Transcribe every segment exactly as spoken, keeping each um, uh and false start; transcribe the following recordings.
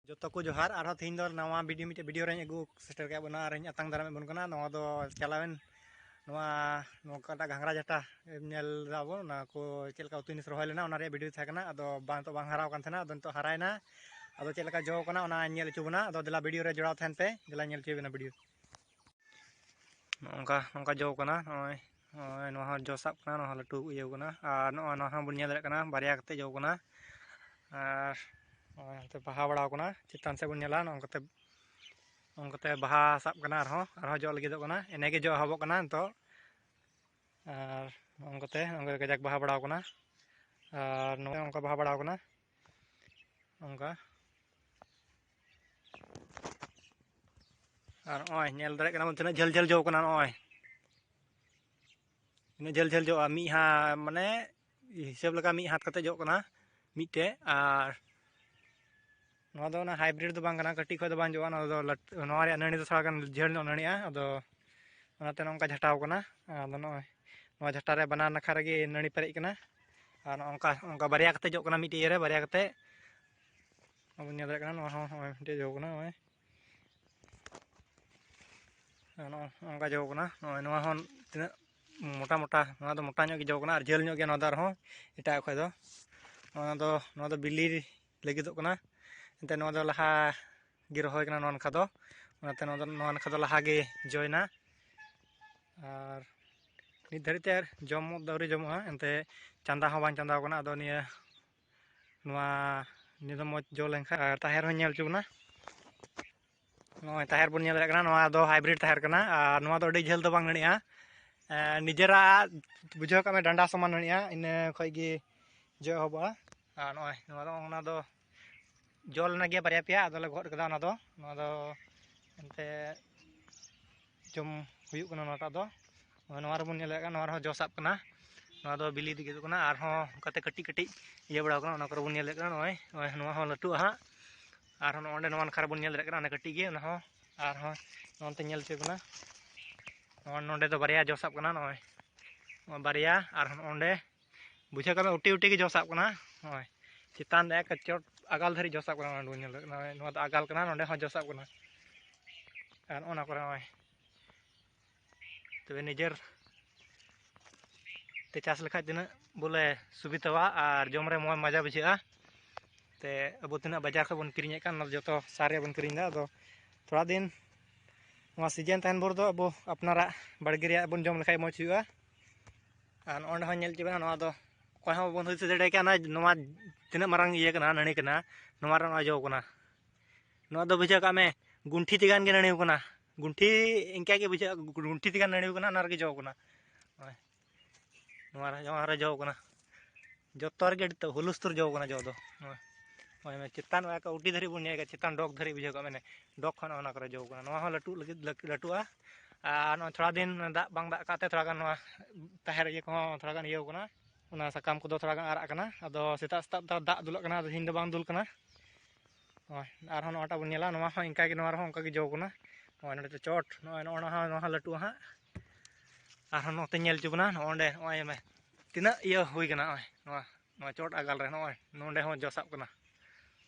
ᱡᱚᱛᱚ ᱠᱚ ᱡᱚᱦᱟᱨ᱾ ᱟᱨᱦᱚᱸ ᱛᱮᱦᱮᱧ ᱫᱚ ᱱᱟᱣᱟ ᱵᱷᱤᱰᱤᱭᱳ, ᱢᱤᱫᱴᱮᱡ ᱵᱷᱤᱰᱤᱭᱳ ᱨᱮᱧ ᱟᱹᱜᱩ ᱥᱮᱴᱮᱨ ᱠᱮᱫ ᱵᱚᱱᱟ ᱟᱨᱤᱧ ᱟᱛᱟᱝ ᱫᱟᱨᱟᱢᱮᱫ ᱵᱚᱱ ᱠᱟᱱᱟ᱾ ᱱᱚᱣᱟ ᱫᱚ ᱪᱟᱞᱟᱣᱮᱱ, ᱱᱚᱣᱟ, ᱱᱚᱣᱟ ᱚᱠᱟᱴᱟᱜ ᱜᱷᱟᱸᱜᱽᱨᱟ ᱡᱷᱟᱴᱟ ᱧᱮᱞ ᱫᱟᱵᱚᱱ, ᱚᱱᱟ ᱠᱚ ᱪᱮᱫ ᱞᱮᱠᱟ ᱩᱛᱩ ᱡᱤᱱᱤᱥ ᱨᱚᱦᱚᱭ ᱞᱮᱱᱟ, ᱚᱱᱟ ᱨᱮᱭᱟᱜ ᱵᱷᱤᱰᱤᱭᱳ ᱛᱟᱦᱮᱸ ᱠᱟᱱᱟ᱾ ᱟᱫᱚ ᱵᱟᱝ, ᱱᱤᱛᱚᱜ ᱵᱟᱝ ᱦᱟᱨᱟᱣ ᱠᱟᱱ ᱛᱟᱦᱮᱱᱟ, ᱟᱫᱚ ᱱᱤᱛᱚᱜ ᱦᱟᱨᱟᱭᱮᱱᱟ᱾ ᱟᱫᱚ ᱪᱮᱫ ᱞᱮᱠᱟ ᱡᱚ ᱠᱟᱱᱟ, ᱚᱱᱟ ᱧᱮᱞ ᱦᱚᱪᱚ ᱵᱚᱱᱟ᱾ ᱟᱫᱚ ᱫᱮᱞᱟ, ᱵᱷᱤᱰᱤᱭᱳ ᱨᱮ ᱡᱚᱲᱟᱣ ᱛᱟᱦᱮᱱ ᱯᱮ, ᱫᱮᱞᱟ ᱧᱮᱞ ᱦᱚᱪᱚᱭ ᱵᱮᱱᱟ ᱵᱷᱤᱰᱤᱭᱳ᱾ ᱱᱚᱜᱼᱚ ᱱᱚᱝᱠᱟ, ᱱᱚᱝᱠᱟ ᱡᱚ ᱠᱟᱱᱟ᱾ ᱱᱚᱜᱼᱚᱭ, ᱱᱚᱜᱼᱚᱭ ᱱᱚᱣᱟ ᱦᱚᱸ ᱡᱚ ᱥᱟᱵ ᱠᱟᱱᱟ, ᱱᱚᱣᱟ ᱦᱚᱸ ᱞᱟᱹᱴᱩ ᱤᱭᱟᱹ ᱠᱟᱱᱟ᱾ ᱟᱨ ᱱᱚᱜᱼᱚᱭ ᱱᱚᱣᱟ ᱦᱚᱸ ᱵᱚᱱ ᱧᱮᱞ ᱫᱟᱲᱮᱭᱟᱜ ᱠᱟᱱᱟ, ᱵᱟᱨᱭᱟ ᱠᱟᱛᱮ ᱡᱚ ᱠᱟᱱᱟ᱾ ᱟᱨ ᱱᱚᱜᱼᱚᱭ ᱦᱟᱱᱛᱮ ᱵᱟᱦᱟ ᱵᱟᱲᱟᱣ ᱠᱟᱱᱟ, ᱪᱮᱛᱟᱱ ᱥᱮᱫ ᱵᱚᱱ ᱧᱮᱞᱟ, ᱱᱚᱜᱼᱚ ᱱᱚᱝᱠᱟᱛᱮ, ᱱᱚᱜᱼᱚ ᱱᱚᱝᱠᱟᱛᱮ ᱵᱟᱦᱟ ᱥᱟᱵ ᱠᱟᱱᱟ, ᱟᱨᱦᱚᱸ, ᱟᱨᱦᱚᱸ ᱡᱚ ᱞᱟᱹᱜᱤᱫᱚᱜ ᱠᱟᱱᱟ᱾ ᱮᱱᱮ ᱜᱮ ᱡᱚ ᱮᱦᱚᱵᱚᱜ ᱠᱟᱱᱟ ᱱᱤᱛᱚᱜ᱾ ᱟᱨ ᱱᱚᱜᱼᱚ ᱱᱚᱝᱠᱟᱛᱮ, ᱱᱚᱝᱠᱟ ᱠᱟᱡᱟᱠ ᱵᱟᱦᱟ ᱵᱟᱲᱟᱣ ᱠᱟᱱᱟ᱾ ᱟᱨ ᱱᱚᱜᱼᱚᱭ ᱱᱚᱝᱠᱟ ᱵᱟᱦᱟ ᱵᱟᱲᱟᱣ ᱠᱟᱱᱟ, ᱱᱚᱝᱠᱟ᱾ ᱟᱨ ᱱᱚᱜᱼᱚᱭ ᱧᱮᱞ ᱫᱟᱲᱮᱭᱟᱜ ᱠᱟᱱᱟ ᱵᱚᱱ, ᱛᱤᱱᱟᱹᱜ ᱡᱷᱟᱹᱞ ᱡᱷᱟᱹᱞ ᱡᱚ ᱠᱟᱱᱟ᱾ ᱱᱚᱜᱼᱚᱭ ᱛᱤᱱᱟᱹᱜ ᱡᱷᱟᱹᱞ ᱡᱷᱟᱹᱞ ᱡᱚᱜᱼᱟ, ᱢᱤᱫ ᱦᱟᱛ, ᱢᱟᱱᱮ, ᱦᱤᱥᱟᱹᱵ ᱞᱮᱠᱟ ᱢᱤᱫ ᱦᱟᱛ ᱠᱟᱛᱮ ᱡᱚᱜ ᱠᱟᱱᱟ ᱢᱤᱫᱴᱮᱡ᱾ ᱟᱨ ᱱᱚᱣᱟ ᱫᱚ ᱚᱱᱟ ᱦᱟᱭᱵᱨᱤᱰ ᱫᱚ ᱵᱟᱝ ᱠᱟᱱᱟ, ᱠᱟᱹᱴᱤᱡ ᱠᱷᱚᱡ ᱫᱚ ᱵᱟᱝ ᱡᱚᱜᱼᱟ᱾ ᱱᱚᱣᱟ ᱫᱚ ᱞᱟᱹᱴᱩ, ᱱᱚᱣᱟ ᱨᱮᱭᱟᱜ ᱱᱟᱹᱲᱤ ᱫᱚ ᱛᱷᱚᱲᱟ ᱜᱟᱱ ᱡᱷᱟᱹᱞ ᱧᱚᱜ ᱱᱟᱹᱲᱤᱜᱼᱟ, ᱟᱫᱚ ᱚᱱᱟᱛᱮ ᱱᱚᱝᱠᱟ ᱡᱷᱟᱴᱟᱣ ᱠᱟᱱᱟ᱾ ᱟᱫᱚ ᱱᱚᱜᱼᱚᱭ ᱱᱚᱣᱟ ᱡᱷᱟᱴᱟ ᱨᱮ ᱵᱟᱱᱟᱨ ᱱᱟᱠᱷᱟ ᱨᱮᱜᱮ ᱱᱟᱹᱲᱤ ᱯᱮᱨᱮᱡ ᱠᱟᱱᱟ᱾ ᱟᱨ ᱱᱚᱜᱼᱚ ᱱᱚᱝᱠᱟ, ᱱᱚᱝᱠᱟ ᱵᱟᱨᱭᱟ ᱠᱟᱛᱮ ᱡᱚᱜ ᱠᱟᱱᱟ ᱢᱤᱫᱴᱮᱡ ᱤᱭᱟᱹ ᱨᱮ, ᱵᱟᱨᱭᱟ ᱠᱟᱛᱮ᱾ ᱱᱚᱜᱼᱚᱭ ᱵᱚᱱ ᱧᱮᱞ ᱫᱟᱲᱮᱭᱟᱜ ᱠᱟᱱᱟ, ᱱᱚᱣᱟ ᱦᱚᱸ ᱱᱚᱜᱼᱚᱭ ᱢᱤᱫᱴᱮᱡ ᱡᱚ ᱠᱟᱱᱟ, ᱱᱚᱜᱼᱚᱭ᱾ ᱟᱨ ᱱᱚᱜᱼᱚ ᱱᱚᱝᱠᱟ ᱡᱚ ᱠᱟᱱᱟ᱾ ᱱᱚᱜᱼᱚᱭ ᱱᱚᱣᱟ ᱦᱚᱸ ᱛᱤᱱᱟᱹᱜ ᱢᱚᱴᱟ ᱢᱚᱴᱟ, ᱱᱚᱣᱟ ᱫᱚ ᱢᱚᱴᱟ ᱧᱚᱜ ᱜᱮ ᱡᱚ ᱠᱟᱱᱟ ᱟᱨ ᱡᱷᱟᱹᱞ ᱧᱚᱜ ᱜᱮᱭᱟ ᱱᱚᱣᱟ ᱫᱚ ᱟᱨᱦᱚᱸ ᱮᱴᱟᱜ ᱠᱷᱚᱡ ᱫᱚ᱾ ᱱᱚᱣᱟ ᱫᱚ, ᱱᱚᱣᱟ ᱫᱚ ᱵᱤᱞᱤ ᱞᱟᱹᱜᱤᱫᱚᱜ ᱠᱟᱱᱟ, ᱮᱱᱛᱮ ᱱᱚᱣᱟ ᱫᱚ ᱞᱟᱦᱟ ᱜᱮ ᱨᱚᱦᱚᱭ ᱠᱟᱱᱟ ᱱᱚᱣᱟ ᱱᱟᱠᱷᱟ ᱫᱚ, ᱚᱱᱟᱛᱮ ᱱᱚᱣᱟ ᱫᱚ, ᱱᱚᱣᱟ ᱱᱟᱠᱷᱟ ᱫᱚ ᱞᱟᱦᱟ ᱜᱮ ᱡᱚᱭᱮᱱᱟ᱾ ᱟᱨ ᱱᱤᱛ ᱫᱷᱟᱹᱨᱤᱡ ᱛᱮ ᱟᱨ ᱡᱚᱢ ᱫᱚ ᱟᱹᱣᱨᱤ ᱡᱚᱢᱚᱜᱼᱟ, ᱮᱱᱛᱮ ᱪᱟᱸᱫᱟ ᱦᱚᱸ ᱵᱟᱝ ᱪᱟᱸᱫᱟᱣ ᱠᱟᱱᱟ᱾ ᱟᱫᱚ ᱱᱤᱭᱟᱹ, ᱱᱚᱣᱟ, ᱱᱤᱭᱟᱹ ᱫᱚ ᱢᱚᱡᱽ ᱡᱚ ᱞᱮᱱᱠᱷᱟᱱ᱾ ᱟᱨ ᱛᱟᱦᱮᱨ ᱦᱚᱸᱧ ᱧᱮᱞ ᱦᱚᱪᱚ ᱵᱚᱱᱟ᱾ ᱱᱚᱜᱼᱚᱭ ᱛᱟᱦᱮᱨ ᱵᱚᱱ ᱧᱮᱞ ᱫᱟᱲᱮᱭᱟᱜ ᱠᱟᱱᱟ, ᱱᱚᱣᱟ ᱫᱚ ᱦᱟᱭᱵᱨᱤᱰ ᱛᱟᱦᱮᱨ ᱠᱟᱱᱟ᱾ ᱟᱨ ᱱᱚᱣᱟ ᱫᱚ ᱟᱹᱰᱤ ᱡᱷᱟᱹᱞ ᱫᱚ ᱵᱟᱝ ᱱᱟᱹᱲᱤᱜᱼᱟ᱾ ᱮᱸ, ᱱᱤᱡᱮᱨᱟᱜ ᱵᱩᱡᱷᱟᱹᱣ ᱠᱟᱜ ᱢᱮ, ᱰᱟᱸᱰᱟ ᱥᱚᱢᱟᱱ ᱱᱟᱹᱲᱤᱜᱼᱟ, ᱤᱱᱟᱹ ᱠᱷᱚᱡ ᱜᱮ ᱡᱚ ᱮᱦᱚᱵᱚᱜᱼᱟ᱾ ᱟᱨ ᱱᱚᱜᱼᱚᱭ ᱱᱚᱣᱟ ᱫᱚ, ᱚᱱᱟ ᱫᱚ ᱡᱚ ᱞᱮᱱᱟ ᱜᱮᱭᱟ ᱵᱟᱨᱭᱟ ᱯᱮᱭᱟ, ᱟᱫᱚᱞᱮ ᱜᱚᱫ ᱠᱟᱫᱟ ᱚᱱᱟ ᱫᱚ᱾ ᱱᱚᱣᱟ ᱫᱚ ᱮᱱᱛᱮ ᱡᱚᱢ ᱦᱩᱭᱩᱜ ᱠᱟᱱᱟ ᱱᱚᱣᱟᱴᱟᱜ ᱫᱚ᱾ ᱱᱚᱜᱼᱚᱭ ᱱᱚᱣᱟ ᱨᱮᱵᱚᱱ ᱧᱮᱞ ᱫᱟᱲᱮᱭᱟᱜ ᱠᱟᱱᱟ, ᱱᱚᱣᱟ ᱨᱮᱦᱚᱸ ᱡᱚ ᱥᱟᱵ ᱠᱟᱱᱟ᱾ ᱱᱚᱣᱟ ᱫᱚ ᱵᱤᱞᱤ ᱞᱟᱹᱜᱤᱫᱚᱜ ᱠᱟᱱᱟ᱾ ᱟᱨᱦᱚᱸ ᱚᱱᱠᱟᱛᱮ ᱠᱟᱹᱴᱤᱡ ᱠᱟᱹᱴᱤᱡ ᱤᱭᱟᱹ ᱵᱟᱲᱟᱣ ᱠᱟᱱᱟ, ᱚᱱᱟ ᱠᱚᱨᱮ ᱵᱚᱱ ᱧᱮᱞ ᱫᱟᱲᱮᱭᱟᱜ ᱠᱟᱱᱟ᱾ ᱱᱚᱜᱼᱚᱭ, ᱱᱚᱜᱼᱚᱭ ᱱᱚᱣᱟ ᱦᱚᱸ ᱞᱟᱹᱴᱩᱜᱼᱟ ᱦᱟᱸᱜ᱾ ᱟᱨᱦᱚᱸ ᱱᱚᱜᱼᱚᱭ ᱱᱚᱸᱰᱮ ᱱᱚᱣᱟ ᱱᱟᱠᱷᱟ ᱨᱮᱵᱚᱱ ᱧᱮᱞ ᱫᱟᱲᱮᱭᱟᱜ ᱠᱟᱱᱟ, ᱚᱱᱟ ᱠᱟᱹᱴᱤᱡ ᱜᱮ, ᱚᱱᱟ ᱦᱚᱸ᱾ ᱟᱨᱦᱚᱸ ᱱᱚᱱᱛᱮ ᱧᱮᱞ ᱦᱚᱪᱚ ᱠᱟᱱᱟ, ᱱᱚᱣᱟ ᱱᱚᱸᱰᱮ ᱫᱚ ᱵᱟᱨᱭᱟ ᱡᱚ ᱥᱟᱵ ᱠᱟᱱᱟ᱾ ᱱᱚᱜᱼᱚᱭ ᱵᱟᱨᱭᱟ, ᱟᱨ ᱚᱸᱰᱮ ᱵᱩᱡᱷᱟᱹᱣ ᱠᱟᱜ ᱢᱮ ᱩᱴᱤ ᱩᱴᱤ ᱜᱮ ᱡᱚ ᱥᱟᱵ ᱠᱟᱱᱟ᱾ ᱱᱚᱜᱼᱚᱭ ᱪᱮᱛᱟᱱ ᱨᱮ ᱮᱠ ᱪᱚᱴ ᱟᱜᱟᱞ ᱫᱷᱟᱹᱨᱤᱡ ᱡᱚ ᱥᱟᱵ ᱠᱟᱱᱟ᱾ ᱱᱚᱣᱟ ᱧᱮᱞ ᱫᱟᱲᱮᱭᱟᱜ ᱠᱟᱱᱟ, ᱱᱚᱣᱟ ᱫᱚ ᱟᱜᱟᱞ ᱠᱟᱱᱟ, ᱱᱚᱸᱰᱮ ᱦᱚᱸ ᱡᱚ ᱥᱟᱵ ᱠᱟᱱᱟ᱾ ᱟᱨ ᱚᱱᱟ ᱠᱚᱨᱮ ᱱᱚᱜᱼᱚᱭ ᱛᱚᱵᱮ ᱱᱤᱡᱮᱨ ᱛᱮ ᱪᱟᱥ ᱞᱮᱠᱷᱟᱡ ᱛᱤᱱᱟᱹᱜ ᱵᱚᱞᱮ ᱥᱩᱵᱤᱫᱷᱟᱣᱟ ᱟᱨ ᱡᱚᱢ ᱨᱮ ᱢᱚᱡᱽ ᱢᱟᱡᱟ ᱵᱩᱡᱷᱟᱹᱜᱼᱟ᱾ ᱛᱮ ᱟᱵᱚ ᱛᱤᱱᱟᱹᱜ ᱵᱟᱡᱟᱨ ᱠᱷᱚᱱ ᱵᱚᱱ ᱠᱤᱨᱤᱧᱮᱫ ᱠᱟᱱ, ᱚᱱᱟ ᱫᱚ ᱡᱚᱛᱚ ᱥᱟᱨ ᱨᱮᱭᱟᱜ ᱵᱚᱱ ᱠᱤᱨᱤᱧ ᱮᱫᱟ᱾ ᱟᱫᱚ ᱛᱷᱚᱲᱟ ᱫᱤᱱ ᱱᱚᱣᱟ ᱥᱤᱡᱮᱱ ᱛᱟᱦᱮᱱ ᱵᱷᱳᱨ ᱫᱚ ᱟᱵᱚ ᱟᱯᱱᱟᱨᱟᱜ ᱵᱟᱲᱜᱮ ᱨᱮᱭᱟᱜ ᱵᱚᱱ ᱡᱚᱢ ᱞᱮᱠᱷᱟᱡ ᱢᱚᱡᱽ ᱦᱩᱭᱩᱜᱼᱟ᱾ ᱟᱨ ᱱᱚᱜᱼᱚ ᱱᱚᱸᱰᱮ ᱦᱚᱸ ᱧᱮᱞ ᱦᱚᱪᱚ ᱵᱮᱱᱟ, ᱱᱚᱣᱟ ᱫᱚ ᱚᱠᱚᱭ ᱦᱚᱸ ᱵᱟᱵᱚᱱ ᱦᱩᱫᱤᱥ ᱫᱟᱲᱮ ᱠᱮᱭᱟ ᱱᱚᱣᱟ ᱛᱤᱱᱟᱹᱜ ᱢᱟᱨᱟᱝ ᱤᱭᱟᱹ ᱠᱟᱱᱟ, ᱱᱟᱹᱲᱤ ᱠᱟᱱᱟ, ᱱᱚᱣᱟ ᱨᱮ ᱱᱚᱣᱟ ᱡᱚ ᱠᱟᱱᱟ᱾ ᱱᱚᱣᱟ ᱫᱚ ᱵᱩᱡᱷᱟᱹᱣ ᱠᱟᱜ ᱢᱮ ᱜᱩᱱᱴᱷᱤ ᱛᱮᱜᱟᱱ ᱜᱮ ᱱᱟᱹᱲᱤ ᱠᱟᱱᱟ᱾ ᱜᱩᱱᱴᱷᱤ ᱤᱱᱠᱟ ᱜᱮ ᱵᱩᱡᱷᱟᱹᱜᱼᱟ, ᱜᱩᱱᱴᱷᱤ ᱛᱮᱜᱟᱱ ᱱᱟᱹᱲᱤ ᱠᱟᱱᱟ, ᱚᱱᱟ ᱨᱮᱜᱮ ᱡᱚ ᱠᱟᱱᱟ᱾ ᱱᱚᱜᱼᱚᱭ ᱱᱚᱣᱟ ᱨᱮ, ᱱᱚᱣᱟ ᱨᱮ ᱡᱚ ᱠᱟᱱᱟ᱾ ᱡᱚᱛᱚ ᱨᱮᱜᱮ ᱟᱹᱰᱤ ᱦᱩᱞᱩᱥᱛᱩᱨ ᱡᱚ ᱠᱟᱱᱟ ᱡᱚ ᱫᱚ᱾ ᱱᱚᱜᱼᱚᱭ, ᱱᱚᱜᱼᱚᱭ ᱪᱮᱛᱟᱱ ᱚᱱᱟ ᱠᱚ ᱩᱴᱤ ᱫᱷᱟᱹᱨᱤᱡ ᱵᱚᱱ ᱧᱮᱞ ᱠᱮᱫᱟ, ᱪᱮᱛᱟᱱ ᱰᱚᱜᱽ ᱫᱷᱟᱹᱨᱤᱡ ᱵᱩᱡᱷᱟᱹᱣ ᱠᱟᱜ ᱢᱮ, ᱰᱚᱜᱽ ᱠᱷᱚᱱ ᱚᱱᱟ ᱠᱚᱨᱮ ᱡᱚ ᱠᱟᱱᱟ᱾ ᱱᱚᱣᱟ ᱦᱚᱸ ᱞᱟᱹᱴᱩᱜ ᱞᱟᱹᱜᱤᱫ ᱞᱟᱹᱴᱩ, ᱞᱟᱹᱴᱩᱜᱼᱟ᱾ ᱟᱨ ᱱᱚᱜᱼᱚᱭ ᱛᱷᱚᱲᱟ ᱫᱤᱱ ᱫᱟᱜ ᱵᱟᱝ ᱫᱟᱜ ᱠᱟᱜ ᱛᱮ ᱛᱷᱚᱲᱟ ᱜᱟᱱ ᱱᱚᱣᱟ ᱛᱟᱦᱮᱨ ᱤᱭᱟᱹ ᱠᱚᱦᱚᱸ ᱛᱷᱚᱲᱟ ᱜᱟᱱ ᱤᱭᱟᱹᱣ ᱠᱟᱱᱟ, ᱚᱱᱟ ᱥᱟᱠᱟᱢ ᱠᱚᱫᱚ ᱛᱷᱚᱲᱟ ᱜᱟᱱ ᱟᱨᱟᱜ ᱠᱟᱱᱟ᱾ ᱟᱫᱚ ᱥᱮᱛᱟᱜ ᱥᱮᱛᱟᱜ ᱫᱚ ᱫᱟᱜ ᱫᱩᱞᱟᱜ ᱠᱟᱱᱟ, ᱟᱫᱚ ᱛᱮᱦᱮᱧ ᱫᱚ ᱵᱟᱝ ᱫᱩᱞ ᱠᱟᱱᱟ᱾ ᱱᱚᱜᱼᱚᱭ ᱟᱨᱦᱚᱸ ᱱᱚᱣᱟᱴᱟᱜ ᱵᱚᱱ ᱧᱮᱞᱟ, ᱱᱚᱣᱟ ᱦᱚᱸ ᱤᱱᱠᱟ ᱜᱮ, ᱱᱚᱣᱟ ᱨᱮᱦᱚᱸ ᱚᱱᱠᱟ ᱜᱮ ᱡᱚ ᱠᱟᱱᱟ᱾ ᱱᱚᱜᱼᱚᱭ ᱱᱚᱰᱮ ᱫᱚ ᱪᱚᱴ, ᱱᱚᱜᱼᱚᱭ ᱱᱚᱜᱼᱚ ᱱᱚᱣᱟ ᱦᱚᱸ, ᱱᱚᱣᱟ ᱦᱚᱸ ᱞᱟᱹᱴᱩᱜᱼᱟ ᱦᱟᱸᱜ᱾ ᱟᱨᱦᱚᱸ ᱱᱚᱛᱮ ᱧᱮᱞ ᱦᱚᱪᱚ ᱵᱚᱱᱟ, ᱱᱚᱜᱼᱚ ᱱᱚᱰᱮ ᱱᱚᱜᱼᱚᱭ ᱢᱮ ᱛᱤᱱᱟᱹᱜ ᱤᱭᱟᱹ ᱦᱩᱭ ᱠᱟᱱᱟ᱾ ᱱᱚᱜᱼᱚᱭ ᱱᱚᱣᱟ, ᱱᱚᱣᱟ ᱪᱚᱴ ᱟᱜᱟᱞ ᱨᱮ ᱱᱚᱜᱼᱚᱭ ᱱᱚᱰᱮ ᱦᱚᱸ ᱡᱚ ᱥᱟᱵ ᱠᱟᱱᱟ᱾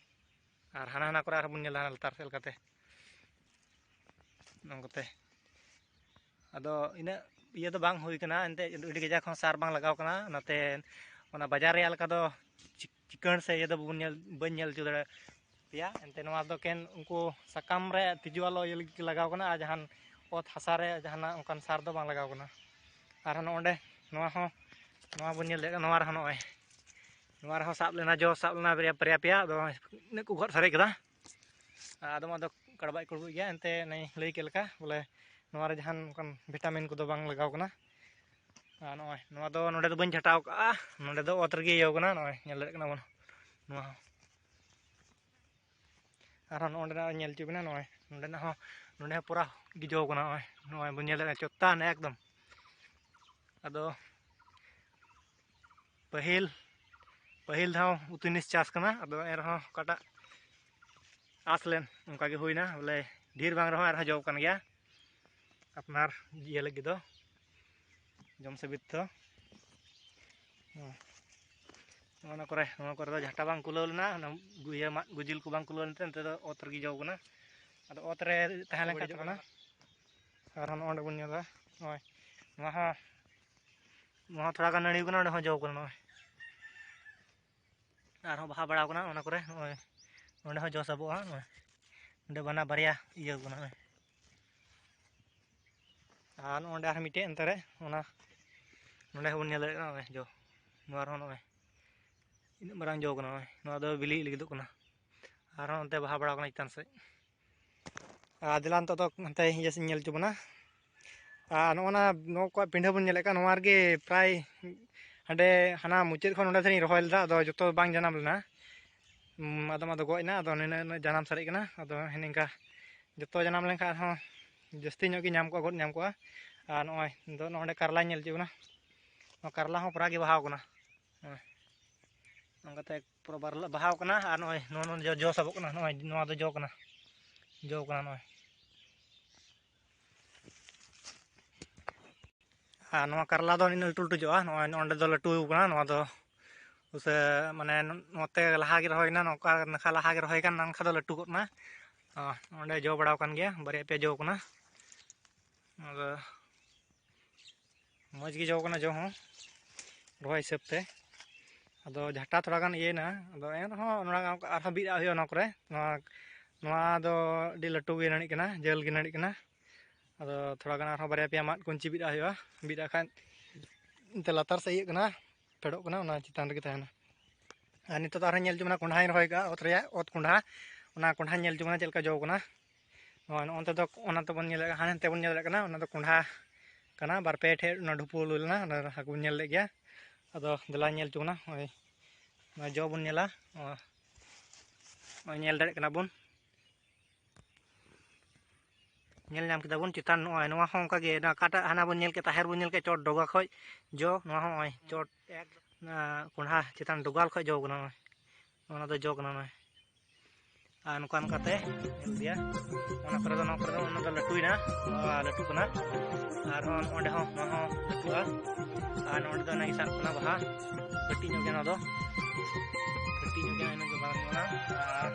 ᱟᱨ ᱦᱟᱱᱟ ᱦᱟᱱᱟ ᱠᱚᱨᱮ ᱟᱨᱦᱚᱸ ᱵᱚᱱ ᱧᱮᱞᱟ, ᱦᱟᱱᱟ ᱞᱟᱛᱟᱨ ᱥᱮᱫ ᱞᱮᱠᱟᱛᱮ ᱱᱚᱝᱠᱟᱛᱮ᱾ ᱟᱫᱚ ᱤᱱᱟᱹᱜ ᱤᱭᱟᱹ ᱫᱚ ᱵᱟᱝ ᱦᱩᱭ ᱠᱟᱱᱟ ᱮᱱᱛᱮᱫ, ᱟᱹᱰᱤ ᱠᱟᱡᱟᱠ ᱦᱚᱸ ᱥᱟᱨ ᱵᱟᱝ ᱞᱟᱜᱟᱣ ᱠᱟᱱᱟ᱾ ᱚᱱᱟᱛᱮ ᱚᱱᱟ ᱵᱟᱡᱟᱨ ᱨᱮᱭᱟᱜ ᱞᱮᱠᱟ ᱫᱚ ᱪᱤᱠ-, ᱪᱤᱠᱟᱹᱬ ᱥᱮ ᱤᱭᱟᱹ ᱫᱚ ᱵᱟᱵᱚᱱ ᱧᱮᱞ, ᱵᱟᱹᱧ ᱧᱮᱞ ᱦᱚᱪᱚ ᱫᱟᱲᱮᱭᱟᱜ ᱯᱮᱭᱟ᱾ ᱮᱱᱛᱮ ᱱᱚᱣᱟ ᱫᱚ ᱮᱠᱮᱱ ᱩᱱᱠᱩ ᱥᱟᱠᱟᱢ ᱨᱮ ᱛᱤᱡᱩ ᱟᱞᱚ ᱤᱭᱟᱹ ᱞᱟᱹᱜᱤᱫ ᱞᱟᱜᱟᱣ ᱠᱟᱱᱟ, ᱟᱨ ᱡᱟᱦᱟᱱ ᱚᱛ ᱦᱟᱥᱟ ᱨᱮ ᱡᱟᱦᱟᱱᱟᱜ ᱚᱱᱠᱟᱱ ᱥᱟᱨ ᱫᱚ ᱵᱟᱝ ᱞᱟᱜᱟᱣ ᱠᱟᱱᱟ᱾ ᱟᱨᱦᱚᱸ ᱱᱚᱜᱼᱚᱸᱰᱮ ᱱᱚᱣᱟ ᱦᱚᱸ, ᱱᱚᱣᱟ ᱵᱚᱱ ᱧᱮᱞ ᱫᱟᱲᱮᱭᱟᱜ ᱠᱟᱱᱟ, ᱱᱚᱣᱟ ᱨᱮᱦᱚᱸ ᱱᱚᱜᱼᱚᱭ, ᱱᱚᱣᱟ ᱨᱮᱦᱚᱸ ᱥᱟᱵ ᱞᱮᱱᱟ, ᱡᱚ ᱥᱟᱵ ᱞᱮᱱᱟ ᱵᱟᱨᱭᱟ, ᱯᱮᱭᱟ ᱯᱮᱭᱟ, ᱟᱫᱚ ᱤᱱᱟᱹᱜ ᱠᱚ ᱜᱚᱫ ᱥᱟᱨᱮᱡ ᱠᱮᱫᱟ᱾ ᱟᱨ ᱟᱫᱚᱢ ᱟᱫᱚ ᱠᱟᱲᱵᱟᱡ ᱠᱩᱲᱵᱩᱡ ᱜᱮᱭᱟ, ᱮᱱᱛᱮ ᱚᱱᱮᱧ ᱞᱟᱹᱭ ᱠᱮᱫ ᱞᱮᱠᱟ ᱵᱚᱞᱮ ᱱᱚᱣᱟ ᱨᱮ ᱡᱟᱦᱟᱱ ᱚᱱᱠᱟᱱ ᱵᱷᱤᱴᱟᱢᱤᱱ ᱠᱚᱫᱚ ᱵᱟᱝ ᱞᱟᱜᱟᱣ ᱠᱟᱱᱟ᱾ ᱟᱨ ᱱᱚᱜᱼᱚᱭ ᱱᱚᱣᱟ ᱫᱚ ᱱᱚᱸᱰᱮ ᱫᱚ ᱵᱟᱹᱧ ᱡᱷᱟᱴᱟᱣ ᱠᱟᱜᱼᱟ, ᱱᱚᱸᱰᱮ ᱫᱚ ᱚᱛ ᱨᱮᱜᱮ ᱤᱭᱟᱹᱣ ᱠᱟᱱᱟ᱾ ᱱᱚᱜᱼᱚᱭ ᱧᱮᱞ ᱫᱟᱲᱮᱭᱟᱜ ᱠᱟᱱᱟ ᱵᱚᱱ ᱱᱚᱣᱟ ᱦᱚᱸ᱾ ᱟᱨᱦᱚᱸ ᱱᱚᱜᱼᱚ ᱱᱚᱸᱰᱮᱱᱟᱜ ᱧᱮᱞ ᱦᱚᱪᱚ ᱵᱮᱱᱟ, ᱱᱚᱜᱼᱚᱭ ᱱᱚᱸᱰᱮᱱᱟᱜ ᱦᱚᱸ, ᱱᱚᱸᱰᱮ ᱦᱚᱸ ᱯᱩᱨᱟ ᱜᱮ ᱡᱚ ᱠᱟᱱᱟ᱾ ᱱᱚᱜᱼᱚᱭ, ᱱᱚᱜᱼᱚᱭ ᱵᱚᱱ ᱧᱮᱞ ᱫᱟᱲᱮᱭᱟᱜᱼᱟ ᱪᱚᱛᱟᱱ ᱮᱠᱫᱚᱢ᱾ ᱟᱫᱚ ᱯᱟᱹᱦᱤᱞ, ᱯᱟᱹᱦᱤᱞ ᱫᱷᱟᱣ ᱩᱛᱩ ᱡᱤᱱᱤᱥ ᱪᱟᱥ ᱠᱟᱱᱟ, ᱟᱫᱚ ᱮᱱᱨᱮᱦᱚᱸ ᱚᱠᱟᱴᱟᱜ ᱟᱸᱥ ᱞᱮᱱ ᱚᱱᱠᱟ ᱜᱮ ᱦᱩᱭᱱᱟ, ᱵᱚᱞᱮ ᱰᱷᱮᱨ ᱵᱟᱝ ᱨᱮᱦᱚᱸ ᱟᱨᱦᱚᱸ ᱡᱚ ᱠᱟᱱ ᱜᱮᱭᱟ ᱟᱯᱱᱟᱨ ᱤᱭᱟᱹ ᱞᱟᱹᱜᱤᱫ ᱫᱚ᱾ ᱡᱚᱢ ᱥᱮ ᱵᱤᱛᱛᱚ᱾ ᱦᱮᱸ᱾ ᱱᱚᱜᱼᱚ ᱱᱚᱣᱟ ᱠᱚᱨᱮ, ᱱᱚᱣᱟ ᱠᱚᱨᱮ ᱫᱚ ᱡᱷᱟᱴᱟ ᱵᱟᱝ ᱠᱩᱞᱟᱹᱣ ᱞᱮᱱᱟ, ᱚᱱᱟ ᱜᱩ-, ᱤᱭᱟᱹ ᱢᱟᱫ ᱜᱩᱡᱤᱞ ᱠᱚ ᱵᱟᱝ ᱠᱩᱞᱟᱹᱣ ᱞᱮᱱᱛᱮ ᱱᱚᱛᱮ ᱫᱚ ᱚᱛ ᱨᱮᱜᱮ ᱡᱚ ᱠᱟᱱᱟ᱾ ᱟᱫᱚ ᱚᱛ ᱨᱮ ᱛᱟᱦᱮᱸ ᱞᱮᱱᱠᱷᱟᱱ ᱵᱟᱹᱲᱤᱡᱚᱜ ᱛᱚ ᱠᱟᱱᱟ᱾ ᱟᱨᱦᱚᱸ ᱱᱚᱜᱼᱚ ᱱᱚᱸᱰᱮ ᱵᱚᱱ ᱧᱮᱞᱟ, ᱱᱚᱜᱼᱚᱭ ᱱᱚᱣᱟ ᱦᱚᱸ, ᱱᱚᱣᱟ ᱦᱚᱸ ᱛᱷᱚᱲᱟ ᱜᱟᱱ ᱱᱟᱹᱲᱤ ᱠᱟᱱᱟ, ᱚᱸᱰᱮ ᱦᱚᱸ ᱡᱚ ᱠᱟᱱᱟ ᱱᱚᱜᱼᱚᱭ᱾ ᱟᱨᱦᱚᱸ ᱵᱟᱦᱟ ᱵᱟᱲᱟᱣ ᱠᱟᱱᱟ ᱚᱱᱟ ᱠᱚᱨᱮ, ᱱᱚᱜᱼᱚᱭ ᱱᱚᱸᱰᱮ ᱦᱚᱸ ᱡᱚ ᱥᱟᱵᱚᱜᱼᱟ, ᱱᱚᱜᱼᱚᱭ ᱱᱚᱸᱰᱮ ᱵᱟᱱᱟ ᱵᱟᱨᱭᱟ ᱤᱭᱟᱹ ᱠᱟᱱᱟ, ᱱᱚᱜᱼᱚᱭ᱾ ᱟᱨ ᱱᱚᱜᱼᱚ ᱱᱚᱸᱰᱮ ᱟᱨᱦᱚᱸ ᱢᱤᱫᱴᱮᱡ ᱮᱱᱛᱮ ᱨᱮ ᱚᱱᱟ ᱱᱚᱸᱰᱮ ᱦᱚᱸᱵᱚᱱ ᱧᱮᱞ ᱫᱟᱲᱮᱭᱟᱜ ᱠᱟᱱᱟ, ᱱᱚᱜᱼᱚᱭ ᱡᱚ, ᱱᱚᱣᱟ ᱨᱮᱦᱚᱸ ᱱᱚᱜᱼᱚᱭ ᱤᱱᱟᱹᱜ ᱢᱟᱨᱟᱝ ᱡᱚ ᱠᱟᱱᱟ, ᱱᱚᱜᱼᱚᱭ ᱱᱚᱣᱟ ᱫᱚ ᱵᱤᱞᱤᱜ ᱞᱟᱹᱜᱤᱫᱚᱜ ᱠᱟᱱᱟ᱾ ᱟᱨᱦᱚᱸ ᱚᱱᱛᱮ ᱵᱟᱦᱟ ᱵᱟᱲᱟᱣ ᱠᱟᱱᱟ ᱪᱮᱛᱟᱱ ᱥᱮᱫ᱾ ᱟᱨ ᱫᱮᱞᱟ ᱱᱤᱛᱚᱜ ᱫᱚ ᱦᱟᱱᱛᱮ ᱤᱭᱟᱹ ᱥᱮᱫ ᱤᱧ ᱧᱮᱞ ᱦᱚᱪᱚ ᱵᱚᱱᱟ᱾ ᱟᱨ ᱱᱚᱜᱼᱚ ᱱᱟ, ᱱᱚᱣᱟ ᱠᱚᱣᱟᱜ ᱯᱤᱸᱰᱷᱟᱹ ᱵᱚᱱ ᱧᱮᱞᱮᱫ ᱠᱟᱱ, ᱱᱚᱣᱟ ᱨᱮᱜᱮ ᱯᱨᱟᱭ ᱦᱟᱸᱰᱮ ᱦᱟᱱᱟ ᱢᱩᱪᱟᱹᱫ ᱠᱷᱚᱱ ᱱᱚᱸᱰᱮ ᱫᱷᱟᱹᱨᱤᱡ ᱤᱧ ᱨᱚᱦᱚᱭ ᱞᱮᱫᱟ, ᱟᱫᱚ ᱡᱚᱛᱚ ᱵᱟᱝ ᱡᱟᱱᱟᱢ ᱞᱮᱱᱟ᱾ ᱩᱸ, ᱟᱫᱚᱢ ᱟᱫᱚ ᱜᱚᱡ ᱮᱱᱟ, ᱟᱫᱚ ᱱᱤᱱᱟᱹᱜ, ᱱᱤᱱᱟᱹᱜ ᱡᱟᱱᱟᱢ ᱥᱟᱨᱮᱡ ᱠᱟᱱᱟ᱾ ᱟᱫᱚ ᱱᱤᱝᱠᱟ ᱡᱚᱛᱚ ᱡᱟᱱᱟᱢ ᱞᱮᱱᱠᱷᱟᱱ ᱟᱨᱦᱚᱸ ᱡᱟᱹᱥᱛᱤ ᱧᱚᱜ ᱜᱮ ᱧᱟᱢ ᱠᱚᱜᱼᱟ, ᱜᱚᱫ ᱧᱟᱢ ᱠᱚᱜᱼᱟ᱾ ᱟᱨ ᱱᱚᱜᱼᱚᱭ ᱱᱤᱛᱚᱜ ᱱᱚᱰᱮ ᱠᱟᱨᱞᱟᱧ ᱧᱮᱞ ᱦᱚᱪᱚ ᱵᱚᱱᱟ, ᱱᱚᱣᱟ ᱠᱟᱨᱞᱟ ᱦᱚᱸ ᱯᱩᱨᱟ ᱜᱮ ᱵᱟᱦᱟᱣ ᱠᱟᱱᱟ᱾ ᱱᱚᱜᱼᱚᱭ ᱱᱚᱝᱠᱟᱛᱮ ᱯᱩᱨᱟᱹ ᱵᱟᱨᱞᱟ ᱵᱟᱦᱟᱣ ᱠᱟᱱᱟ᱾ ᱟᱨ ᱱᱚᱜᱼᱚᱭ ᱱᱚᱣᱟ, ᱱᱚᱣᱟ ᱡᱚ, ᱡᱚ ᱥᱟᱵᱚᱜ ᱠᱟᱱᱟ, ᱱᱚᱜᱼᱚᱭ ᱱᱚᱣᱟ ᱫᱚ ᱡᱚ ᱠᱟᱱᱟ, ᱡᱚ ᱠᱟᱱᱟ ᱱᱚᱜᱼᱚᱭ᱾ ᱟᱨ ᱱᱚᱣᱟ ᱠᱟᱨᱞᱟ ᱫᱚ ᱱᱤᱱᱟᱹᱜ ᱞᱟᱹᱴᱩ ᱞᱟᱹᱴᱩ ᱡᱚᱜᱼᱟ, ᱱᱚᱜᱼᱚᱭ ᱱᱚᱸᱰᱮ ᱫᱚ ᱞᱟᱹᱴᱩ ᱠᱟᱱᱟ, ᱱᱚᱣᱟ ᱫᱚ ᱩᱥᱟᱹ-, ᱢᱟᱱᱮ ᱱᱚᱛᱮ ᱞᱟᱦᱟ ᱜᱮ ᱨᱚᱦᱚᱭ ᱠᱟᱱᱟ, ᱱᱚᱝᱠᱟ ᱱᱟᱠᱷᱟ ᱞᱟᱦᱟ ᱜᱮ ᱨᱚᱦᱚᱭ ᱠᱟᱱᱟ, ᱱᱟᱝᱠᱷᱟ ᱫᱚ ᱞᱟᱹᱴᱩ ᱜᱚᱫ ᱱᱟ᱾ ᱚᱸᱰᱮ ᱡᱚ ᱵᱟᱲᱟᱣ ᱠᱟᱱ ᱜᱮᱭᱟ, ᱵᱟᱨᱭᱟ ᱯᱮᱭᱟ ᱡᱚ ᱠᱟᱱᱟ᱾ ᱟᱫᱚ ᱢᱚᱡᱽ ᱜᱮ ᱡᱚ ᱠᱟᱱᱟ, ᱡᱚ ᱦᱚᱸ ᱨᱚᱦᱚᱭ ᱦᱤᱥᱟᱹᱵ ᱛᱮ᱾ ᱟᱫᱚ ᱡᱷᱟᱴᱟ ᱛᱷᱚᱲᱟ ᱜᱟᱱ ᱤᱭᱟᱹᱭᱮᱱᱟ, ᱟᱫᱚ ᱮᱱ ᱨᱮᱦᱚᱸ ᱱᱚᱣᱟ ᱟᱨᱦᱚᱸ ᱵᱤᱫ ᱟᱜ ᱦᱩᱭᱩᱜᱼᱟ ᱱᱚᱣᱟ ᱠᱚᱨᱮ᱾ ᱱᱚᱣᱟ, ᱱᱚᱣᱟ ᱫᱚ ᱟᱹᱰᱤ ᱞᱟᱹᱴᱩ ᱜᱮ ᱱᱟᱹᱲᱤᱜ ᱠᱟᱱᱟ, ᱡᱷᱟᱹᱞ ᱜᱮ ᱱᱟᱹᱲᱤᱜ ᱠᱟᱱᱟ᱾ ᱟᱫᱚ ᱛᱷᱚᱲᱟ ᱜᱟᱱ ᱟᱨᱦᱚᱸ ᱵᱟᱨᱭᱟ ᱯᱮᱭᱟ ᱢᱟᱫ ᱠᱩᱧᱪᱤ ᱵᱤᱫ ᱟᱜ ᱦᱩᱭᱩᱜᱼᱟ, ᱵᱤᱫ ᱟᱜ ᱠᱷᱟᱱ ᱮᱱᱛᱮ ᱞᱟᱛᱟᱨ ᱥᱮᱫ ᱤᱭᱟᱹᱜ ᱠᱟᱱᱟ, ᱯᱷᱮᱰᱚᱜ ᱠᱟᱱᱟ, ᱚᱱᱟ ᱪᱮᱛᱟᱱ ᱨᱮᱜᱮ ᱛᱟᱦᱮᱱᱟ᱾ ᱟᱨ ᱱᱤᱛᱚᱜ ᱫᱚ ᱟᱨᱦᱚᱸ ᱧᱮᱞ ᱦᱚᱪᱚ ᱵᱚᱱᱟ ᱠᱚᱸᱰᱷᱟᱧ ᱨᱚᱦᱚᱭ ᱠᱟᱜᱼᱟ, ᱚᱛ ᱨᱮᱭᱟᱜ, ᱚᱛ ᱠᱚᱸᱰᱷᱟ, ᱚᱱᱟ ᱠᱚᱸᱰᱷᱟᱧ ᱧᱮᱞ ᱦᱚᱪᱚ ᱵᱚᱱᱟ ᱪᱮᱫ ᱞᱮᱠᱟ ᱡᱚ ᱠᱟᱱᱟ᱾ ᱱᱚᱜᱼᱚᱭ ᱱᱚᱜᱼᱚ ᱱᱚᱱᱛᱮ ᱫᱚ, ᱚᱱᱟ ᱛᱮᱵᱚᱱ ᱧᱮᱞ ᱫᱟᱲᱮᱭᱟᱜ ᱠᱟᱱᱟ, ᱦᱟᱱᱮ ᱱᱚᱱᱛᱮ ᱵᱚᱱ ᱧᱮᱞ ᱫᱟᱲᱮᱭᱟᱜ ᱠᱟᱱᱟ, ᱚᱱᱟ ᱫᱚ ᱠᱚᱸᱰᱷᱟ ᱠᱟᱱᱟ, ᱵᱟᱨ ᱯᱮ ᱴᱷᱮᱡ ᱚᱱᱟ ᱰᱷᱩᱯᱩ ᱞᱩ ᱞᱮᱱᱟ, ᱚᱱᱟ ᱦᱟᱹᱠᱩ ᱵᱚᱱ ᱧᱮᱞ ᱞᱮᱫ ᱜᱮᱭᱟ᱾ ᱟᱫᱚ ᱫᱮᱞᱟ ᱧᱮᱞ ᱦᱚᱪᱚ ᱵᱚᱱᱟ, ᱱᱚᱜᱼᱚᱭ ᱱᱚᱣᱟ ᱡᱚ ᱵᱚᱱ ᱧᱮᱞᱟ, ᱱᱚᱜᱼᱚᱭ ᱧᱮᱞ ᱫᱟᱲᱮᱭᱟᱜ ᱠᱟᱱᱟ ᱵᱚᱱ᱾ ᱧᱮᱞ ᱧᱟᱢ ᱠᱮᱫᱟ ᱵᱚᱱ ᱪᱮᱛᱟᱱ, ᱱᱚᱜᱼᱚᱭ ᱱᱚᱣᱟ ᱦᱚᱸ ᱚᱱᱠᱟ ᱜᱮ, ᱚᱱᱟ ᱚᱠᱟᱴᱟᱜ ᱦᱟᱱᱟ ᱵᱚᱱ ᱧᱮᱞ ᱠᱮᱫ, ᱛᱟᱦᱮᱨ ᱵᱚᱱ ᱧᱮᱞ ᱠᱮᱫ, ᱪᱚᱴ ᱰᱚᱜᱟ ᱠᱷᱚᱡ ᱡᱚ, ᱱᱚᱣᱟ ᱦᱚᱸ ᱱᱚᱜᱼᱚᱭ ᱪᱚᱴ ᱮᱠ-, ᱚᱱᱟ ᱠᱚᱸᱰᱷᱟ ᱪᱮᱛᱟᱱ ᱰᱚᱜᱟᱞ ᱠᱷᱚᱡ ᱡᱚ ᱠᱟᱱᱟ, ᱱᱚᱜᱼᱚᱭ ᱚᱱᱟ ᱫᱚ ᱡᱚ ᱠᱟᱱᱟ ᱱᱚᱜᱼᱚᱭ᱾ ᱟᱨ ᱱᱚᱝᱠᱟ ᱱᱚᱝᱠᱟᱛᱮ ᱧᱮᱞ ᱤᱫᱤᱭᱟ᱾ ᱚᱱᱟ ᱠᱚᱨᱮ ᱫᱚ, ᱱᱚᱣᱟ ᱠᱚᱨᱮ ᱫᱚ, ᱚᱱᱟ ᱫᱚ ᱞᱟᱹᱴᱩᱭᱮᱱᱟ, ᱱᱚᱣᱟ ᱞᱟᱹᱴᱩᱜ ᱠᱟᱱᱟ᱾ ᱟᱨᱦᱚᱸ ᱚᱸᱰᱮ ᱦᱚᱸ, ᱱᱚᱣᱟ ᱦᱚᱸ ᱞᱟᱹᱴᱩᱜᱼᱟ᱾ ᱟᱨ ᱱᱚᱸᱰᱮ ᱫᱚ ᱚᱱᱟ ᱜᱮ ᱥᱟᱵ ᱠᱟᱱᱟ ᱵᱟᱦᱟ, ᱠᱟᱹᱴᱤᱡ ᱧᱚᱜ ᱜᱮᱭᱟ ᱱᱚᱣᱟ ᱫᱚ, ᱠᱟᱹᱴᱤᱡ ᱧᱚᱜ ᱜᱮᱭᱟ, ᱤᱱᱟᱹᱜ ᱫᱚ ᱵᱟᱝ ᱧᱮᱞᱚᱜᱼᱟ᱾ ᱟᱨ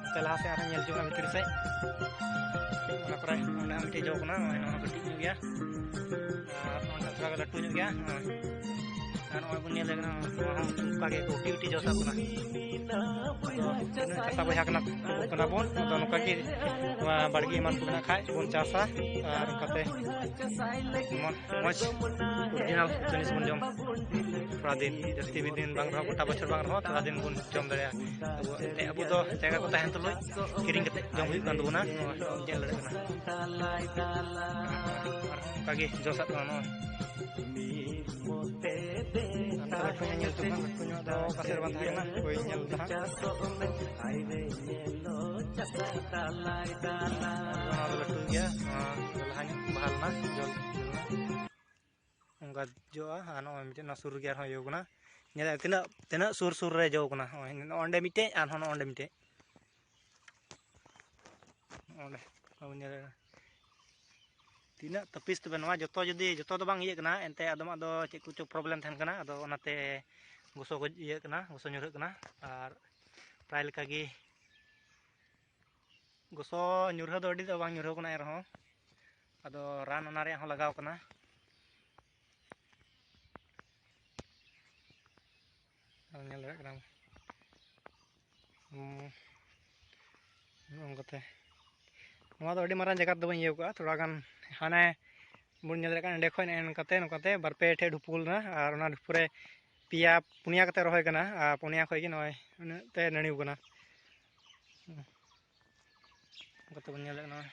ᱱᱚᱛᱮ ᱞᱟᱦᱟ ᱥᱮᱫ ᱟᱨᱦᱚᱸ ᱧᱮᱞ ᱦᱚᱪᱚ ᱠᱟᱱᱟ ᱵᱷᱤᱛᱨᱤ ᱥᱮᱫ, ᱚᱱᱟ ᱠᱚᱨᱮ ᱚᱸᱰᱮ ᱦᱚᱸ ᱢᱤᱫᱴᱮᱡ ᱡᱚ ᱠᱟᱱᱟ, ᱱᱚᱜᱼᱚᱭ ᱱᱚᱣᱟ ᱦᱚᱸ ᱠᱟᱹᱴᱤᱡ ᱧᱚᱜ ᱜᱮᱭᱟ᱾ ᱟᱨ ᱱᱚᱜᱼᱚᱭ ᱛᱷᱚᱲᱟ ᱜᱟᱱ ᱞᱟᱹᱴᱩ ᱧᱚᱜ ᱜᱮᱭᱟ᱾ ᱱᱚᱜᱼᱚᱭ᱾ ᱟᱨ ᱱᱚᱜᱼᱚᱭ ᱵᱚᱱ ᱧᱮᱞ ᱫᱟᱲᱮᱭᱟᱜ ᱠᱟᱱᱟ, ᱱᱚᱣᱟ ᱦᱚᱸ ᱚᱱᱠᱟ ᱜᱮ ᱠᱩᱴᱤ ᱠᱩᱴᱤ ᱡᱚ ᱥᱟᱵ ᱠᱟᱱᱟ᱾ ᱛᱤᱱᱟᱹᱜ ᱪᱟᱥᱟ ᱵᱚᱭᱦᱟ ᱠᱟᱱᱟ, ᱠᱟᱱᱟ ᱵᱚᱱ, ᱟᱫᱚ ᱱᱚᱝᱠᱟ ᱜᱮ ᱱᱚᱣᱟ ᱵᱟᱲᱜᱮ ᱮᱢᱟᱱ ᱠᱚ ᱢᱮᱱᱟᱜ ᱠᱷᱟᱡ ᱵᱚᱱ ᱪᱟᱥᱟ, ᱟᱨ ᱚᱱᱠᱟᱛᱮ ᱢᱚᱡᱽ, ᱢᱚᱡᱽ original ᱡᱤᱱᱤᱥ ᱵᱚᱱ ᱡᱚᱢ᱾ ᱛᱷᱚᱲᱟ ᱫᱤᱱ, ᱡᱟᱹᱥᱛᱤ ᱢᱤᱫ ᱫᱤᱱ ᱵᱟᱝ ᱨᱮᱦᱚᱸ, ᱜᱚᱴᱟ ᱵᱚᱪᱷᱚᱨ ᱵᱟᱝ ᱨᱮᱦᱚᱸ, ᱛᱷᱚᱲᱟ ᱫᱤᱱ ᱵᱚᱱ ᱡᱚᱢ ᱫᱟᱲᱮᱭᱟᱜᱼᱟ᱾ ᱟᱵᱚ, ᱮᱱᱛᱮ ᱟᱵᱚ ᱫᱚ ᱡᱟᱭᱜᱟ ᱠᱚ ᱛᱟᱦᱮᱱ ᱛᱩᱞᱩᱡ ᱠᱤᱨᱤᱧ ᱠᱟᱛᱮ ᱡᱚᱢ ᱦᱩᱭᱩᱜ ᱠᱟᱱ ᱛᱟᱵᱚᱱᱟ, ᱱᱚᱣᱟ ᱧᱮᱞ ᱫᱟᱲᱮᱭᱟᱜ ᱠᱟᱱᱟ᱾ ᱟᱨᱦᱚᱸ ᱚᱱᱠᱟ ᱜᱮ ᱡᱚ ᱥᱟᱵ ᱠᱟᱱᱟ ᱱᱚᱣᱟ᱾ ᱟᱨ ᱞᱟᱹᱴᱩ ᱧᱚᱜ ᱧᱮᱞ ᱦᱚᱪᱚ ᱠᱟᱱᱟ, ᱞᱟᱹᱴᱩ ᱧᱚᱜ ᱫᱚ ᱚᱠᱟ ᱥᱮᱫ ᱨᱮ ᱵᱟᱝ ᱛᱟᱦᱮᱸ ᱠᱟᱱᱟ, ᱦᱳᱭ ᱧᱮᱞ ᱫᱟ ᱦᱟᱸᱜ᱾ ᱱᱚᱣᱟ ᱫᱚ ᱞᱟᱹᱴᱩ ᱜᱮᱭᱟ, ᱱᱚᱣᱟ ᱫᱚ ᱞᱟᱦᱟ ᱧᱚᱜ ᱵᱟᱦᱟ ᱞᱮᱱᱟ, ᱡᱚ ᱞᱮᱱᱟ᱾ ᱚᱱᱠᱟ ᱡᱚᱜᱼᱟ᱾ ᱟᱨ ᱱᱚᱜᱼᱚᱭ ᱢᱤᱫᱴᱮᱱ ᱱᱚᱣᱟ ᱥᱩᱨ ᱨᱮᱜᱮ ᱟᱨᱦᱚᱸ ᱤᱭᱟᱹ ᱠᱟᱱᱟ᱾ ᱧᱮᱞ ᱛᱤᱱᱟᱹᱜ, ᱛᱤᱱᱟᱹᱜ ᱥᱩᱨ ᱥᱩᱨ ᱨᱮ ᱡᱚ ᱠᱟᱱᱟ᱾ ᱱᱚᱜᱼᱚᱭ ᱱᱚᱜᱼᱚᱭ ᱚᱸᱰᱮ ᱢᱤᱫᱴᱮᱡ, ᱟᱨᱦᱚᱸ ᱱᱚᱜᱼᱚᱭ ᱚᱸᱰᱮ ᱢᱤᱫᱴᱮᱡ᱾ ᱚᱸᱰᱮ ᱵᱟᱵᱚᱱ ᱧᱮᱞ ᱫᱟᱲᱮᱭᱟᱜᱼᱟ᱾ ᱛᱤᱱᱟᱹᱜ ᱛᱟᱹᱯᱤᱥ ᱛᱚᱵᱮ ᱱᱚᱣᱟ ᱡᱚᱛᱚ ᱡᱩᱫᱤ, ᱡᱚᱛᱚ ᱫᱚ ᱵᱟᱝ ᱤᱭᱟᱹᱜ ᱠᱟᱱᱟ, ᱮᱱᱛᱮ ᱟᱫᱚᱢᱟᱜ ᱫᱚ ᱪᱮᱫ ᱠᱚᱪᱚ problem ᱛᱟᱦᱮᱱ ᱠᱟᱱᱟ, ᱟᱫᱚ ᱚᱱᱟᱛᱮ ᱜᱚᱥᱚ ᱠᱚ ᱤᱭᱟᱹᱜ ᱠᱟᱱᱟ, ᱜᱚᱥᱚ ᱧᱩᱨᱦᱟᱹᱜ ᱠᱟᱱᱟ᱾ ᱟᱨ ᱯᱨᱟᱭ ᱞᱮᱠᱟᱜᱮ ᱜᱚᱥᱚ ᱧᱩᱨᱦᱟᱹ ᱫᱚ ᱟᱹᱰᱤ ᱫᱚ ᱵᱟᱝ ᱧᱩᱨᱦᱟᱹ ᱠᱟᱱᱟ, ᱮᱱᱨᱮᱦᱚᱸ ᱟᱫᱚ ᱨᱟᱱ ᱚᱱᱟ ᱨᱮᱭᱟᱜ ᱦᱚᱸ ᱞᱟᱜᱟᱣ ᱠᱟᱱᱟ᱾ ᱧᱮᱞ ᱫᱟᱲᱮᱭᱟᱜ ᱠᱟᱱᱟ᱾ ᱦᱩᱸ, ᱱᱚᱜᱼᱚ ᱱᱚᱝᱠᱟᱛᱮ᱾ ᱱᱚᱣᱟ ᱫᱚ ᱟᱹᱰᱤ ᱢᱟᱨᱟᱝ ᱡᱟᱭᱜᱟ ᱫᱚ ᱵᱟᱹᱧ ᱤᱭᱟᱹ ᱠᱟᱜᱼᱟ, ᱛᱷᱚᱲᱟ ᱜᱟᱱ ᱦᱟᱱᱮ ᱵᱚᱱ ᱧᱮᱞ ᱫᱟᱲᱮᱭᱟᱜ ᱠᱟᱱᱟ, ᱚᱸᱰᱮ ᱠᱷᱚᱱ ᱱᱚᱝᱠᱟᱛᱮ, ᱱᱚᱝᱠᱟᱛᱮ ᱵᱟᱨ ᱯᱮ ᱴᱷᱮᱡ ᱰᱷᱩᱯᱩ ᱞᱮᱱᱟ, ᱟᱨ ᱚᱱᱟ ᱰᱷᱩᱯᱩ ᱨᱮ ᱯᱮᱭᱟ ᱯᱩᱱᱭᱟ ᱠᱟᱛᱮ ᱨᱚᱦᱚᱭ ᱠᱟᱱᱟ, ᱟᱨ ᱯᱩᱱᱭᱟ ᱠᱷᱚᱡ ᱜᱮ ᱱᱚᱜᱼᱚᱭ ᱩᱱᱟᱹᱜ ᱛᱮ ᱱᱟᱹᱲᱤᱣ ᱠᱟᱱᱟ᱾ ᱚᱱᱠᱟᱛᱮ ᱵᱚᱱ ᱧᱮᱞ ᱫᱟᱲᱮᱭᱟᱜ ᱠᱟᱱᱟ᱾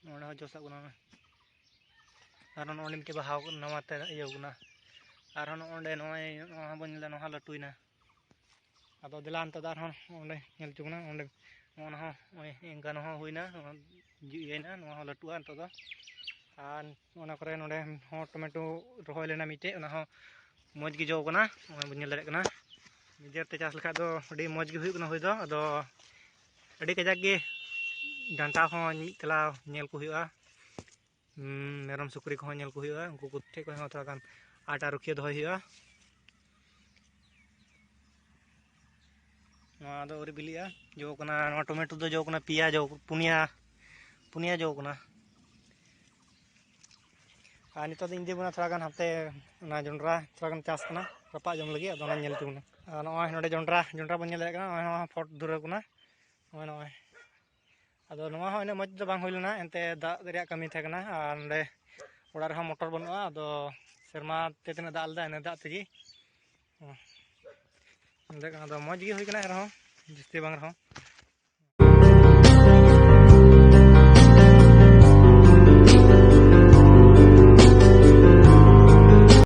ᱱᱚᱰᱮ ᱦᱚᱸ ᱡᱚ ᱥᱟᱵ ᱠᱟᱱᱟ᱾ ᱟᱨᱦᱚᱸ ᱱᱚᱜᱼᱚ ᱱᱤᱭᱟᱹ ᱢᱤᱫᱴᱮᱡ ᱵᱟᱦᱟ ᱱᱟᱣᱟ ᱛᱮ ᱤᱭᱟᱹ ᱠᱟᱱᱟ᱾ ᱟᱨᱦᱚᱸ ᱱᱚᱜᱼᱚ ᱱᱚᱸᱰᱮ ᱱᱚᱜᱼᱚᱭ ᱱᱚᱣᱟ ᱦᱚᱸ ᱵᱚᱱ ᱧᱮᱞᱟ, ᱱᱚᱣᱟ ᱦᱚᱸ ᱞᱟᱹᱴᱩᱭᱮᱱᱟ᱾ ᱟᱫᱚ ᱫᱮᱞᱟ ᱱᱤᱛᱚᱜ ᱫᱚ ᱟᱨᱦᱚᱸ ᱚᱸᱰᱮ ᱧᱮᱞ ᱦᱚᱪᱚ ᱵᱚᱱᱟ, ᱚᱸᱰᱮ ᱚᱱᱟ ᱦᱚᱸ ᱱᱚᱜᱼᱚᱭ ᱮᱱᱠᱟᱱ ᱦᱚᱸ ᱦᱩᱭᱱᱟ, ᱱᱚᱣᱟ ᱡᱩ-, ᱤᱭᱟᱹᱭᱱᱟ, ᱱᱚᱣᱟ ᱦᱚᱸ ᱞᱟᱹᱴᱩᱜᱼᱟ ᱱᱤᱛᱚᱜ ᱫᱚ᱾ ᱟᱨ ᱚᱱᱟ ᱠᱚᱨᱮ ᱱᱚᱰᱮ ᱦᱚᱸ ᱴᱚᱢᱮᱴᱳ ᱨᱚᱦᱚᱭ ᱞᱮᱱᱟ ᱢᱤᱫᱴᱮᱡ, ᱚᱱᱟ ᱦᱚᱸ ᱢᱚᱡᱽ ᱜᱮ ᱡᱚ ᱠᱟᱱᱟ, ᱱᱚᱜᱼᱚᱭ ᱵᱚᱱ ᱧᱮᱞ ᱫᱟᱲᱮᱭᱟᱜ ᱠᱟᱱᱟ᱾ ᱱᱤᱡᱮᱨ ᱛᱮ ᱪᱟᱥ ᱞᱮᱠᱷᱟᱡ ᱫᱚ ᱟᱹᱰᱤ ᱢᱚᱡᱽ ᱜᱮ ᱦᱩᱭᱩᱜ ᱠᱟᱱᱟ ᱦᱩᱭ ᱫᱚ, ᱟᱫᱚ ᱟᱹᱰᱤ ᱠᱟᱡᱟᱠ ᱜᱮ ᱰᱟᱱᱴᱟ ᱦᱚᱸ ᱢᱤᱫ ᱛᱟᱞᱟ ᱧᱮᱞ ᱠᱚ ᱦᱩᱭᱩᱜᱼᱟ᱾ ᱦᱩᱸ, ᱢᱮᱨᱚᱢ ᱥᱩᱠᱨᱤ ᱠᱚᱦᱚᱸ ᱧᱮᱞ ᱠᱚ ᱦᱩᱭᱩᱜᱼᱟ, ᱩᱱᱠᱩ ᱠᱚ ᱴᱷᱮᱡ ᱠᱷᱚᱡ ᱦᱚᱸ ᱛᱷᱚᱲᱟ ᱜᱟᱱ ᱟᱴ ᱟᱨ ᱨᱩᱠᱷᱤᱭᱟᱹ ᱫᱚᱦᱚᱭ ᱦᱩᱭᱩᱜᱼᱟ᱾ ᱱᱚᱣᱟ ᱫᱚ ᱟᱹᱣᱨᱤ ᱵᱤᱞᱤᱜᱼᱟ, ᱡᱚ ᱠᱟᱱᱟ᱾ ᱱᱚᱣᱟ ᱴᱚᱢᱮᱴᱳ ᱫᱚ ᱡᱚ ᱠᱟᱱᱟ ᱯᱮᱭᱟ, ᱡᱚ, ᱯᱩᱱᱭᱟ, ᱯᱩᱱᱭᱟ ᱡᱚ ᱠᱟᱱᱟ᱾ ᱟᱨ ᱱᱤᱛᱚᱜ ᱫᱚ ᱤᱧ ᱤᱫᱤ ᱵᱚᱱᱟ ᱛᱷᱚᱲᱟ ᱜᱟᱱ ᱦᱟᱱᱛᱮ, ᱚᱱᱟ ᱡᱚᱱᱰᱨᱟ ᱛᱷᱚᱲᱟ ᱜᱟᱱ ᱪᱟᱥ ᱠᱟᱱᱟ, ᱨᱟᱯᱟᱜ ᱡᱚᱢ ᱞᱟᱹᱜᱤᱫ, ᱟᱫᱚ ᱚᱱᱟᱧ ᱧᱮᱞ ᱦᱚᱪᱚ ᱵᱚᱱᱟ᱾ ᱟᱨ ᱱᱚᱜᱼᱚᱭ ᱱᱚᱰᱮ ᱡᱚᱱᱰᱨᱟ, ᱡᱚᱱᱰᱨᱟ ᱵᱚᱱ ᱧᱮᱞ ᱫᱟᱲᱮᱭᱟᱜ ᱠᱟᱱᱟ, ᱱᱚᱜᱼᱚᱭ ᱱᱚᱣᱟ ᱯᱷᱚᱴ ᱫᱷᱩᱨᱟᱹᱣ ᱠᱟᱱᱟ, ᱱᱚᱜᱼᱚᱭ, ᱱᱚᱜᱼᱚᱭ᱾ ᱟᱫᱚ ᱱᱚᱣᱟ ᱦᱚᱸ ᱤᱱᱟᱹᱜ ᱢᱚᱡᱽ ᱫᱚ ᱵᱟᱝ ᱦᱩᱭ ᱞᱮᱱᱟ, ᱮᱱᱛᱮ ᱫᱟᱜ ᱨᱮᱭᱟᱜ ᱠᱟᱹᱢᱤ ᱛᱟᱦᱮᱸ ᱠᱟᱱᱟ᱾ ᱟᱨ ᱱᱚᱰᱮ ᱚᱲᱟᱜ ᱨᱮᱦᱚᱸ ᱢᱚᱴᱚᱨ ᱵᱟᱹᱱᱩᱜᱼᱟ, ᱟᱫᱚ ᱥᱮᱨᱢᱟ ᱛᱮ ᱛᱤᱱᱟᱹᱜ ᱫᱟᱜ ᱞᱮᱫᱟ, ᱤᱱᱟᱹ ᱫᱟᱜ ᱛᱮᱜᱮ᱾ ᱦᱚᱸ᱾ ᱟᱫᱚ ᱢᱚᱡᱽ ᱜᱮ ᱦᱩᱭ ᱠᱟᱱᱟ, ᱮᱱᱨᱮᱦᱚᱸ ᱡᱟᱹᱥᱛᱤ ᱵᱟᱝ ᱨᱮᱦᱚᱸ᱾